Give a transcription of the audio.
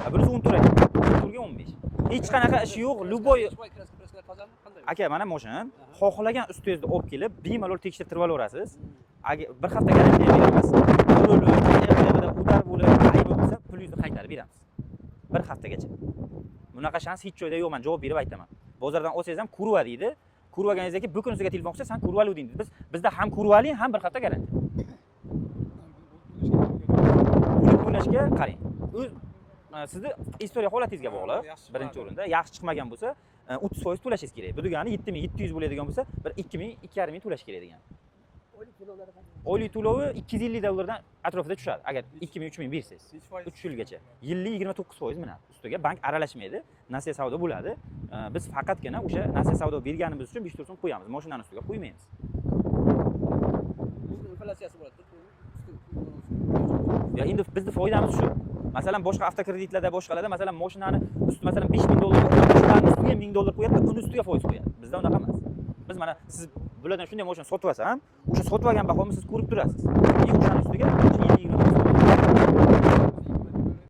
A bunisi 14 aka, 14 ga 15. Hech qanaqa ishi yo'q, любой. Краска, краска lar tozami, qanday? Aka, mana moshin, xohlagan ustingizni olib kelib, bemalol tekshirtirib olaverasiz. Agar bir hafta garantiya beramiz, urilib, qayerda удар bo'lib, aybi bo'lsa, pulingizni qaytarib beramiz. Bir haftagacha. Bunaqa shans hech joyda yo'q, man javob berib aytaman. Bozordan olsangiz ham kurva deydi. Kurva olganingizdan keyin bu kuni sizga telefon qilsa, "San kurvaluding" deydi. Bizda ham kurvali, ham bir hafta garantiya. Pul to'lashga qarang. O'z sizni история holatingizga bog'liq. Yaxshi Birinchi chiqmadi. o'rinda yaxshi chiqmagan bo'lsa, 30% to'lashingiz kerak. Bu degani 7700 bo'ladigan bo'lsa, bir 2000, 2,5 ming to'lash kerak degan. Oylik to'lovlari qanday? Oylik to'lovi 250 dollardan atrofida tushadi. Agar 2000, 3000 bersangiz. Nechi foiz? 3 yilgacha. Yillik 29% minadi. Ustiga bank aralashmaydi. Nasiya savdo bo'ladi. Biz faqatgina o'sha nasiya savdo berganimiz uchun 5 so'm qo'yamiz. Mashinani ustiga qo'ymaymiz. Buni inflyatsiyasi bo'ladi. Ya endi bizni foydamiz shu. Masalan, boshqa avtokreditlarda, boshqalarda, masalan, mashinani usti, masalan, 5000 dollar, mashinani ustiga 1000 dollar qo'yadi, uni ustiga foiz qo'yadi. Bizda unaqa emas. Biz mana siz bulardan shunday mashina sotib olsam, o'sha sotib olgan bahomni siz ko'rib turasiz. И o'shani ustiga